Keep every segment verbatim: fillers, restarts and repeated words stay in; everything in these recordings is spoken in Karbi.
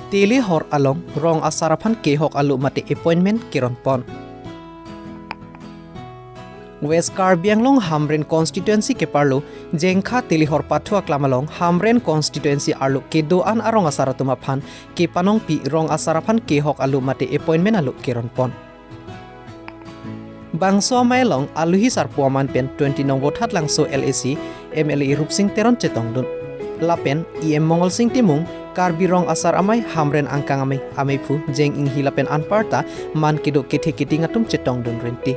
Telehor along rong asar aphan kehok alo mate appointment keron pon. West Karbi Anglong Hamren constituency keparlo Jengkha Telehor pathu aklam along Hamren constituency arlo kedo-an arong asar atum aphan kepanongpi rong asar aphan kehok alo mate appointment alo keron pon. Bangso amei along aluhi sarpo aman pen twenty nombor Thatlangso L A C M L A Rupsing Teron chetongdun. Lapen E M Mongolsing Timung, Karbi Rong Asar Amei, Hamren Angkang Amei, Ameiphu Jeng Inghi lapen anparta man kedo kethe keting atum chetongdun renti.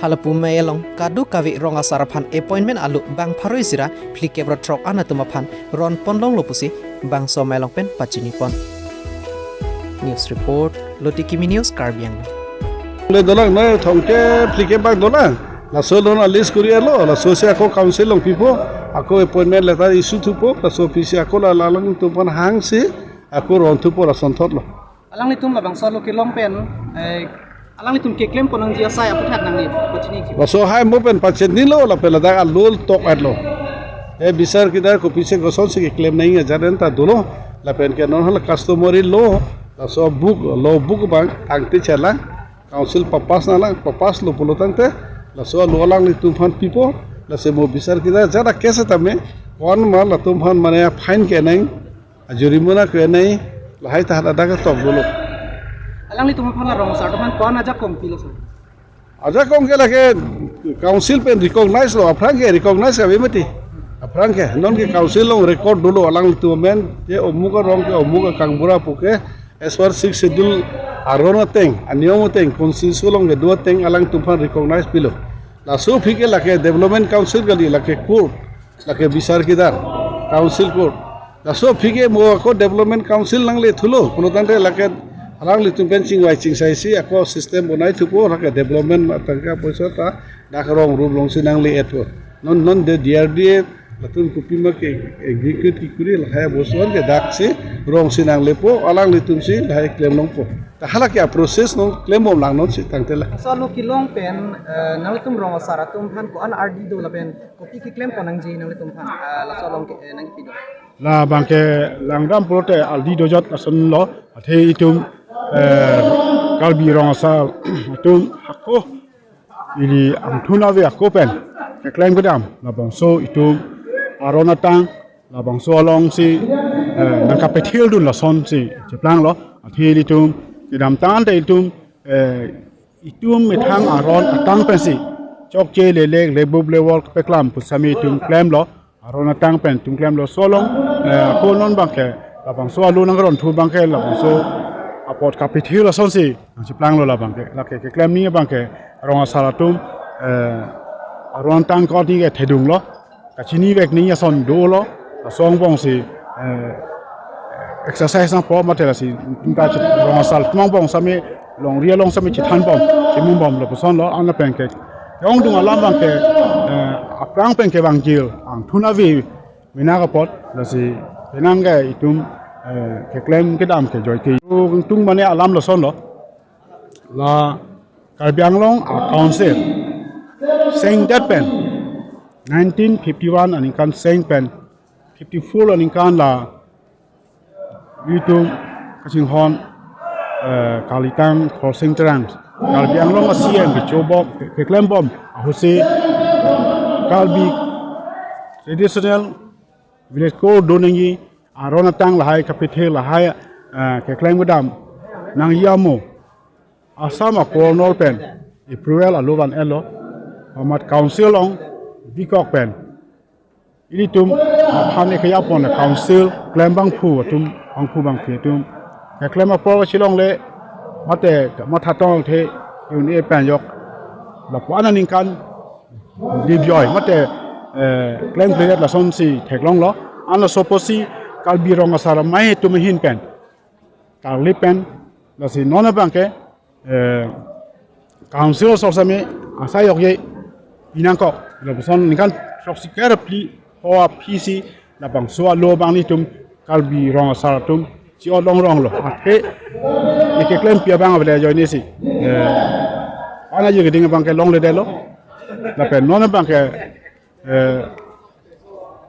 Halapu amei along kadokave rong asar aphan appointment alo bang pharo isi ra phlikep ra throk an atum aphan ron pon longlo pusi bangso amei along pen pachini pon. News report, Loti Kimi News, Karbi Anglong. Le dolang noi thongke phlikep bang dolang. Laso lon a list kuri alo, laso si ako council along pipo, ako appointment letter issue thupo, laso pisi ako la alangtum aphan hangsi ako ron thupo, lason thotlo. Alanglitum labangso alo kelong pen, eh, alanglitum keklem pon nangji asai aputhat nangli pachini ji. Laso hai mo pen pachinilo lapen ladak alo tok etlo. Eh, bisar kidar kopisi kosonsi keklem nangji ajat anta dolo. Lapen ke non hala customary law, laso book, law book bang tangte chelang, council papass nanglang, papasslo pulo tangte, laso alo alanglitum aphan pipo, lasi mo bisar kidar jada case tame, ko-an ma latum aphan mane fine kenang, ajurimana kenai, lahai ta hadak atok dolo. Alanglitum aphan la rong asar atum aphan ko-an ajakong pilo, sir? Ajakong ke lake council pen recognize lo, aphrang ke recognize kave mati. Aphrang ke, non ke council along record dolo, alanglitum amen, ke omuk arong ke omuk akangbura pu ke, as per sixth schedule aron ateng, aniyom ateng, constitution along kedo ateng, alangtum aphan recognize pilo. Laso aphi ke lake development council kali, lake court, lake bisar kidar, council court. Laso aphi ke mo ako development council nangle thulo, pulo tangte lake alanglitum pen chingvai chingsaisi ako system bonai thupo, lake development atangka poisa ta dak rong rup alongsi nangle etpo. Non non de D R D A latum kopima ke execute kekuri lahai abosuan ke daksi rongsi nanglepo, alanglitumsi lahai klem longpo. Ta halake a-process non klem bomlang non si tangte la. Laso alo kelong pen, eh, nanglitum rong asar atum aphan ko-an ardi do lapen kopi keklem pon nangji nanglitum aphan, eh, laso along ke, eh, nangpi do? Labang ke langram pulote ardi dojot ason lo, athe itum, eh, Karbi Rong Asar atum ako ili angthun ave ako pen keklem kedam labangso itum aron atang labangso alongsi, eh, nangkapethil dun lasonsi cheplanglo. Athe ilitum kedamtang anta itum, eh, itum methang aron atang pensi chokche lelek lebup lewol kepeklam pusitame itum klemlo, aron atang pen itum klemlo. Laso along, eh, ako non abang ke labangso alo nangron thu abang ke labangso apot kapethil lasonsi nangcheplanglo labang ke. Lake keklem nangji abang ke rong asar atum, eh, aron atang ko-an ke thedunglo, kachinivek nangji ason dolo, laso angbongsi, eh, exercise nangpo mate lasi, itum ta rong asar atum angbong sitame longri along sitame chethan bom, chemung bomlo pusonlo, an pen ke. Ongdung alam abang ke, eh, aphrang pen ke bang jail, angthun ave mena kapot, lasi penang ke itum, eh, keklem kedam ke joike. Tung mane alam lasonlo. La Karbi Anglong a-council sengdet pen nineteen fifty-one aningkan seng pen fifty-four aningkan la itum kachinghon, eh, kalitang Khorsing Terang Karbi Anglong a-C E M kechobom, ke-, keklembom ahutsi Karbi traditional village code do nangji, aron atang lahai kapethil lahai, eh, keklem kedam nangji amo Assam a-Governor pen approval alo van etlo, amat council along bikok pen ilitum aphan ekaya pon council klem bangphu atum, bangphu bangphi atum keklem apor chelongle mate mathatong the yun e pen yok lapu-an aningkan dibioi mate, eh, klem kledet lasonsi theklonglo. An laso apotsi Karbi Rong Asar Amei atum ahin pen karli pen lasi non abang ke, eh, council asor sitame asai yok ye inangkok lapuson ningkan throksi kre phli ho aphisi labangso alo abang nelitum Karbi Rong Asar atum chi-ot longronglo. Athe ike klempi abang avele ajoinesi, eh, ana ye keding abang ke longledetlo. Lapen non abang ke, eh,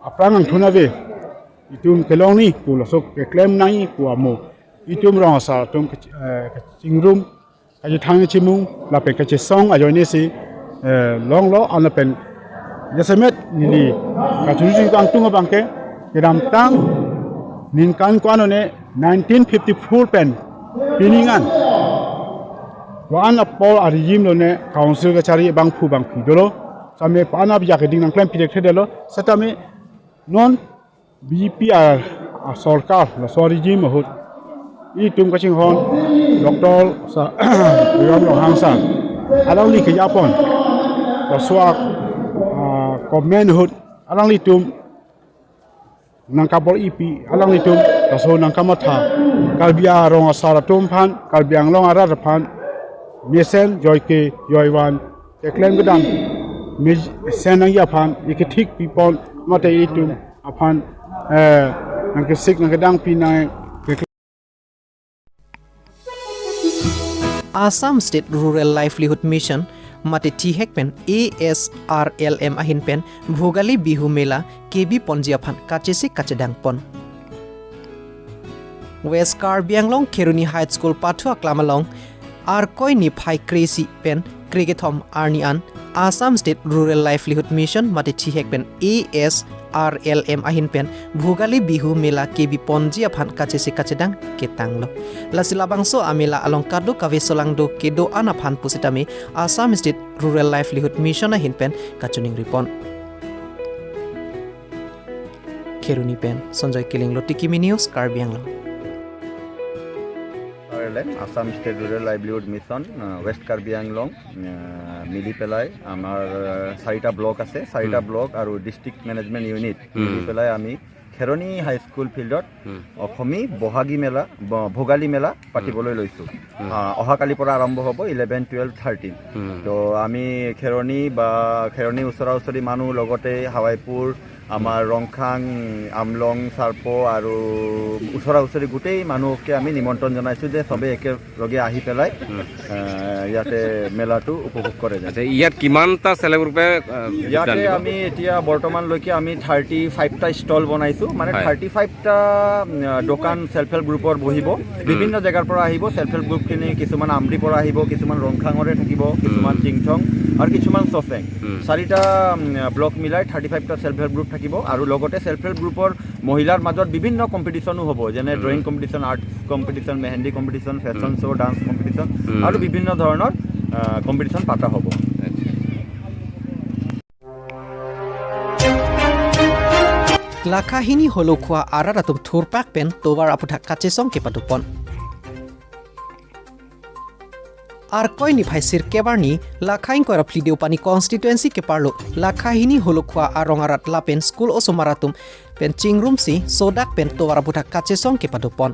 aphrang angthun ave Itum kelongni pu laso keklem nangji pu amo. Itum rong asar atum kech-, eh, kachingrum, kachethang chimung, lapen kachesong ajoine si, eh, longlo, an lapen jasemet neli kachuri kangtung abangke, kedamtang ningkan ko-an one nineteen fifty-four pen pining an ko-an apor a-regime lone council kachari bangphu bangphi dolo. Same pa-an abjak keding nangklem pidek thedelo. Setame non B J P a, a sorkar, laso a-regime ahut itum kachinghon Doctor sa Tuliram Ronghang sir, alangli kejapon laso a, a, comment ahut alanglitum nangkabor-ipi, alanglitum laso nangkamatha. Karbi arong asar atum aphan, Karbi Anglong arat aphan mesen joike joivan keklem kedam mesen nangji aphan ikethik pipon mate itum aphan, eh, nangkesik nangkedang pinang. Assam State Rural Livelihood Mission mate thihek pen A S R L M ahin pen Bhogali Bihu Mela kebi ponji aphan kachesik kachedang pon. West Karbi Anglong Kheroni High School pathu aklam along Arkoi niphai kre-isi pen kre-kethom arni an Assam State Rural Livelihood Mission mate thihek pen A S R L M ahin pen Bhogali Bihu Mela kebi ponji aphan kachesik kachedang ketanglo. Lasi labangso a-mela along kadokave solangdo kedo-an aphan pusitame Assam State Rural Livelihood Mission ahin pen kachiningri pon. Kheroni pen Sanjoy Killing, Lotikimi News, Karbi Anglong. R L M, Assam state rural livelihood mission, uh, west Karbi Anglong, আহ, মিলি পেলাই আমাৰ, আহ, চাৰিটা block আছে, চাৰিটা হুম। Block আৰু ডিষ্ট্ৰিক্ট মেনেজমেণ্ট ইউনিট হুম। মিলি পেলাই আমি খেৰণি হাইস্কুল ফিল্ডত হুম। অসমী বহাগী মেলা, ব-, ভোগালী মেলা পাতিবলৈ হুম। লৈছোঁ। হুম। আহ, অহাকালিৰ পৰা আৰম্ভ হ'ব, ইলেভেন, টুৱেলভ, থাৰ্টিন। হুম। তো আমি খেৰণি বা খেৰণি ওচৰা ওচৰি মানুহ, লগতে হাৱাইপুৰ, আমাৰ ৰংখাং, আমলং, চাৰ্প আৰু ওচৰা ওচৰি গোটেই মানুহকে আমি নিমন্ত্ৰণ জনাইছোঁ যে সবে একেলগে আহি পেলাই, হুম। আহ, ইয়াতে মেলাটো উপভোগ কৰে যেন। আচ্ছা, ইয়াত কিমানটা চেল্ফ হেল্প গ্ৰুপে, আহ, যোগদান ইয়াতে দিব? আমি এতিয়া বৰ্তমানলৈকে আমি থাৰ্টি ফাইভটা ষ্টল বনাইছোঁ, মানে হয়। থাৰ্টি ফাইভটা, আহ, দোকান চেল্ফ হেল্প গ্ৰুপৰ বহিব। হুম। বিভিন্ন জেগাৰ পৰা আহিব চেল্ফ হেল্প গ্ৰুপখিনি, কিছুমান আমৰিৰ পৰা আহিব, কিছুমান ৰংখাঙৰে থাকিব, কিছুমান হুম। চিংথং আৰু কিছুমান চচেং। হুম। চাৰিটা, উম, ব্লক মিলাই থাৰ্টি ফাইভটা চেল্ফ হেল্প গ্ৰুপ থাকিব আৰু লগতে চেল্ফ হেল্প গ্ৰুপৰ মহিলাৰ মাজত বিভিন্ন কম্পিটিশ্যনো হ'ব, যেনে হুম। Drawing competition, art competition, mehendi competition, fashion হুম। শ্ব', ডান্স কম্পিটিশ্যন হুম। আৰু বিভিন্ন ধৰণৰ, আহ, কম্পিটিশ্যন পাতা হ'ব। আচ্ছা। Lakha hini holokhua arat atum thurpak pen tovar aputhak kachesong kepado pon. Arkoi niphai sirkep arni, Lakha ingkoi ra phli Deopani constituency keparlo, Lakha hini holokhua arong arat lapen school osomar atum pen chingrumsi sodak pen tovar aputhak kachesong kepado pon.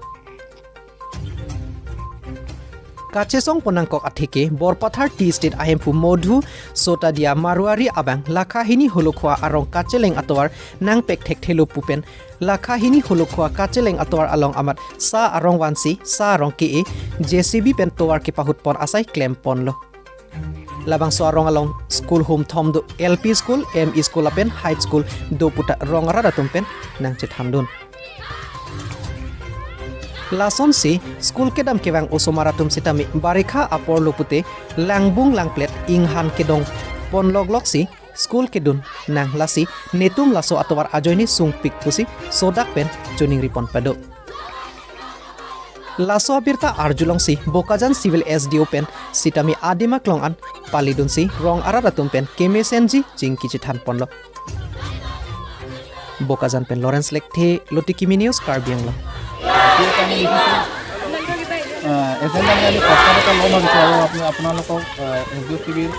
Kachesong pon nangkok atheke, Borpathar Tea Estate ahemphu Modhu Sotadia Marwari abang Lakha hini holokhua arong kacheleng atovar nangpek thekthelo pu pen Lakha hini holokhua kacheleng atovar along amat sa arong vansi, sa arong ke-e, J C B pen tovar kepahut pon asai klem ponlo. Labangso arong along school hum thom do, L P school, M E school lapen high school do puta rong arat atum pen nangchethandun. Lasonsi school kedam kevang osomar atum sitame barikha apor lo pute langbung langplet inghan kedong pon lok loksi school kedun nang, lasi netum laso atovar ajoine sungpik pusi sodak pen chiningri pon pado. Laso abirta arjulongsi Bokajan Civil S D O pen sitame adim aklong an palidunsi rong arat atum pen kemesenji chingki chethan ponlo. Bokajan pen Lawrence Lekthe, Lotikimi News, Karbi Anglong. Agenda মানে আমি প্ৰস্তাৱ এটা ল'ম ভাবিছোঁ আৰু আপুনি, আপোনালোকক, uh, S D O' civil,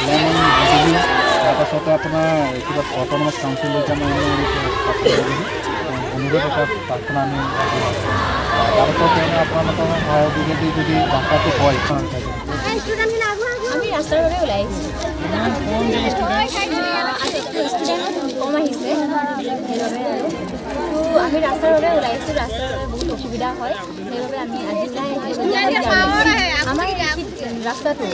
land and revenue, তাৰপাছতে আপোনাৰ কিবা অট'নমাছ কাউন্সিল লৈকে আমি মানে এনেকে অনুৰোধ এটা প্ৰাৰ্থনা আমি ৰাখিম। তাৰপাছত মানে আপোনালোকৰ সহযোগেদি যদি ৰাস্তাটো হয়, আমি ৰাস্তাৰ বাবে ওলাই আহিছোঁ। আজি ষ্টুডেণ্ট কম আহিছে, সেইবাবে আৰু। তো আমি ৰাস্তাৰ বাবে ওলাই আহিছোঁ, ৰাস্তাৰ বাবে বহুত অসুবিধা হয়। সেইবাবে আমি আজি ওলাই আহিছোঁ। আমাৰ এই ৰাস্তাটো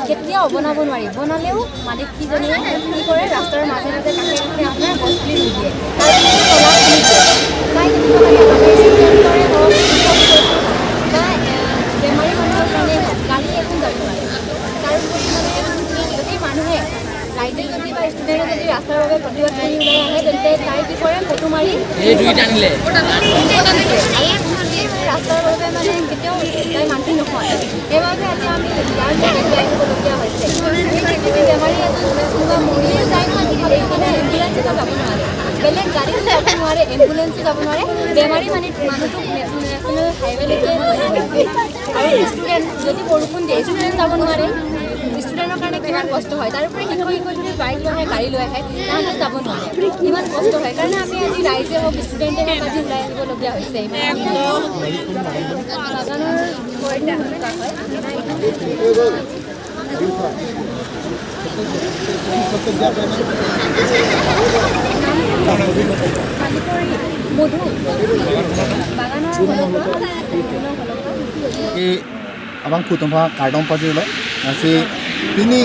কেতিয়াও বনাব নোৱাৰি, বনালেও মালিক কিজনে কি কৰে, ৰাস্তাৰ মাজে মাজে কাষে কাষে আপোনাৰ গছ পুলি ৰুই দিয়ে, তাৰ পিছত তলা খুলি দিয়ে। তাই তাই কি কৰে, ফটো মাৰি এই দুই টানিলে। ৰাস্তাৰ বাবে মানে কেতিয়াও তাই মান্তি নহয়। সেইবাবে আজি আমি ইয়াৰ মতে যাবলগীয়া হৈছে। আমি যদি বেমাৰী এজন কোনোবা মৰিও যায় নহয়, তথাপিও মানে এম্বুলেঞ্চ এটা যাব নোৱাৰে, বেলেগ গাড়ীও যাব নোৱাৰে, এম্বুলেঞ্চো যাব নোৱাৰে। বেমাৰী মানে মানুহটো নেশ্যনেল হাইৱেলৈকে আৰু ষ্টুডেণ্ট যদি বৰষুণ দিয়ে, ষ্টুডেণ্ট যাব নোৱাৰে। ষ্টুডেণ্টৰ কাৰণে কিমান কষ্ট হয়। তাৰোপৰি শিক্ষক শিক্ষয়িত্ৰী বাইক লৈ আহে, গাড়ী লৈ আহে, তাহাঁতে যাব নোৱাৰে। কিমান কষ্ট হয়। সেইকাৰণে আমি আজি ৰাইজে হওক, ষ্টুডেণ্টে হওক, আজি ওলাই আহিবলগীয়া হৈছে। ইমান বাগানৰ ঘৰতে এনেকুৱা হয়। Ke abang kutum ha kardom pajirlo. Nasi pini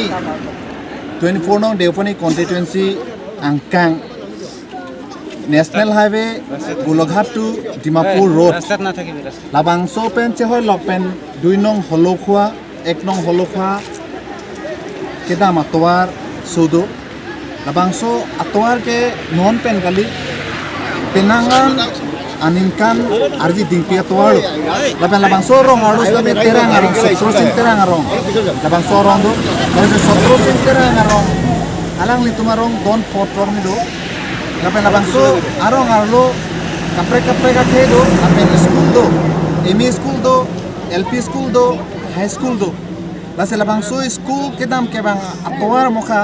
twenty-four nong Deopani constituency angkang National Highway Golaghat to Dimapur Road. Labangso pen chehoi lok pen dui nong Holokhua, ek nong Holokhua kedam atovar sudo. Labangso atovar ke non pen kali, penang an aningkan arji dingpi atovar lo. Lapen labangso arong arlo sitame Terang arong, Sotro Sing Terang arong. Labangso arong do, labangso Sotro Sing Terang arong. Alanglitum arong don pot rong ni do. Lapen labangso arong arlo kaprek kaprek athe do, lapen school do, M E school do, L P school do, high school do. Lasi labangso school kedam kevang atovar mokha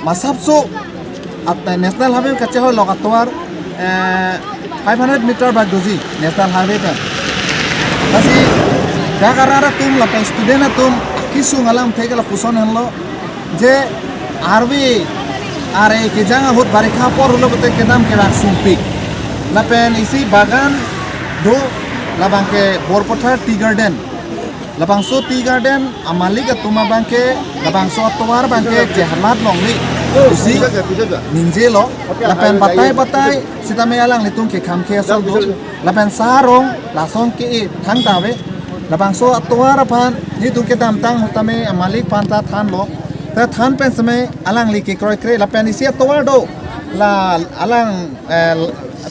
masapso at National Highway kachehoi lok atovar, eh, five hundred meter bak doji National Highway pen. Lasi dak arat atum lapen student atum kisung alamthe ke lapuson henlo je arve are kejang ahut barikha apor pulote kedam kevang sumpik. Lapen isi bagan do, labang ke Borpathar Tea Garden. Labangso tea garden amalik atum abang ke labangso atovar abang ke jehalat longni pusi ningjelo. Lapen batai batai sitame alanglitum ke kham ke asal do. Lapen sa arong lason ke-e thangta ave. Labangso atovar aphan nelitum kedamtang ahut tame amalik aphan ta thanlo. Ta than pen sitame alangli kekroikre. Lapen isi atovar do, la alang, eh,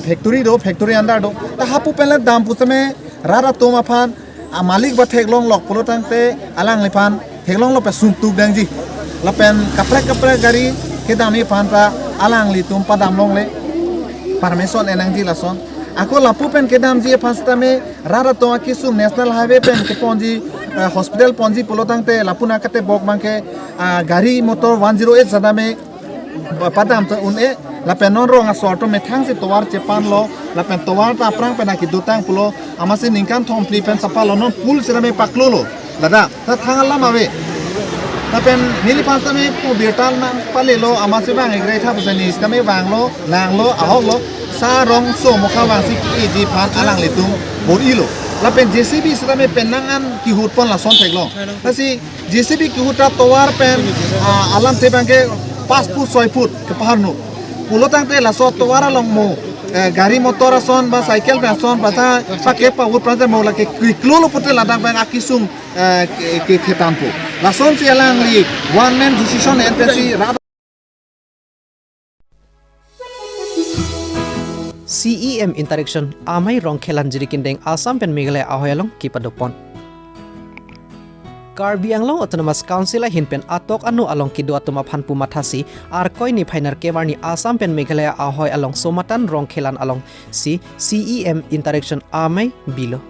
factory do, factory under do. Ta hapu pen le dam pu sitame rat atum aphan amalik ba theklong lok pulo tangte alangliphan theklong lok pe sungtuk dangji. Lapen kaprek kaprek gari kedamji aphan ta alanglitum padam longle, permission en nangji lason. Ako lapu pen kedamji aphan sitame rat atum akisung National Highway pen keponji, eh, hospital ponji pulo tangte lapu na kate bok abang ke, ah, gari motor one zero eight sitame pa-, padam ta un-e, lapen non rong asor atum methang si tovar chepanlo, lapen tovar ta aphrang pen akidotang pulo, amatsi ningkan thom phli pen sapalo, non pool sitame paklolo, ladak ta thang alam ave. Lapen neliphan sitame pu birta nangpalelo, amatsi vang-ikre tha pusi ne sitame vanglo, langlo, ahoklo, sa arong so mokha vangsi ke-eji aphan alanglitum bor-ilo. Lapen J C B sitame penang an kihut pon lason theklong. Lasi J C B kihut ta tovar pen, ah, alamthe abang ke pas foot, soi foot kepaharno. Pulo tangte laso tovar along mo, eh, gari motor ason ba cycle pen ason ba ta pake pahut pran mo lake kiklolo pute ladak abang akisung, eh, ke, ke thetan po. Lasonsi alangli one man decision N P C rat C E M Interaction Amei Rongkhelan Jirikindeng Assam pen Meghalaya ahoi along kepadopon. Karbi Anglong Autonomous Council ahin pen atok anu along kedo atum aphan pu mathasi Arkoi niphai nerkep arni Assam pen Meghalaya ahoi along Somatan Rongkhelan alongsi C E M Interaction Amei bilo.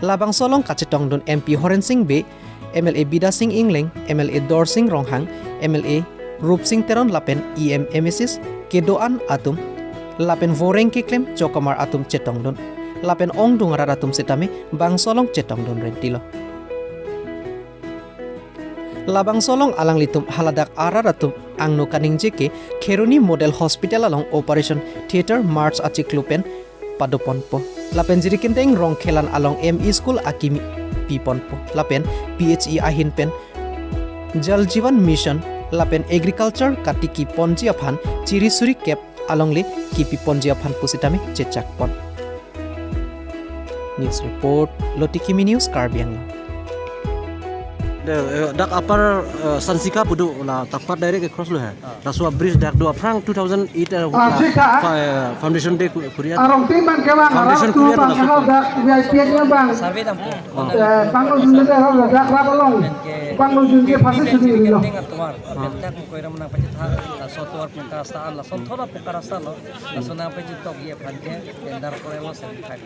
Labangso along kachetongdun M P Horen Sing Bey, M L A Bidya Sing Engleng, M L A Dorsing Ronghang, M L A Rupsing Teron lapen E M, M A Cs, kedo-an atum, lapen voreng keklem chokamar atum chetongdun, lapen ongdung arat atum sitame bangso along chetongdun rentilo. Labangso along alanglitum haladak arat atum angno kaningje ke Kheroni Model Hospital along Operation Theatre March achiklo pen padoponpo. Lapen Jirikindeng Rongkhelan along M E School akimi piponpo. Lapen P H E ahin pen Jal Jeevan Mission lapen Agriculture katiki ponji aphan chiri suri kep alongle kipi ponji aphan pusitame chechakpon. News report, Lotikimi News, Karbi Anglong. Eh, dak Upper, eh, Sansika pu do, la Tangpat direct cross lo he. Ah. Laso a-bridge dak do aphrang two thousand eight, eh, Ah, la sika. fa-, eh, foundation day ku-, kuriat. Arong tim man kevang Foundation arap tu kuriat bang laso ahal tu. Dak V I P nya bang. Survey dam po. Ah. Eh, bang lo jun de ahal dak rap along. Bang lo jun ke phasi sudi lo. Tingkat tuar. Ah. Dak mukoi ram nang pachit ha, laso tuar puka rasta an, laso thora puka rasta lo. Laso nang pachit tok ye phan ke, tender kore lo seventy-five.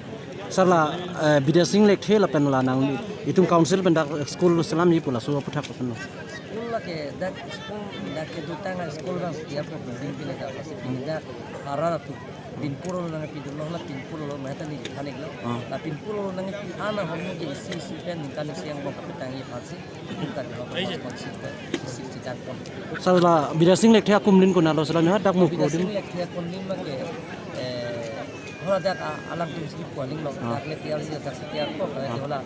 Sir, la, eh, Bidya Sing Lekthe lapen la nang itum council pen dak school selam ji pu laso aphuthak lapen lo. School lake dak school dak kedutang a school bang setiap building pine dak pasi pine dak ara tu pinpur lo nang pidun lo la pinpur lo mata ni thanik lo. Ah. La pinpur lo nang pi ana homo ke isi isi pen ningkan isi angbong kapitang ye phansi. Ningkan lo phansi pen isi isi kan pon. Sir, la Bidya Sing Lekthe akumlin konat lo selam ya dak mu Bidya Sing Lekthe akumlin ma ke, eh, Hola dak, ah, alang tum si kualing lo, ah, dak le tiar si dak si tiar ko, kala, ah, hola,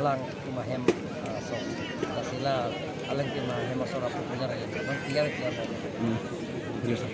alang tum ahem, ah, so, dak si la alang tum ahem so rap pujar ya, bang tiar tiar lo. Hmm. Iya, sir.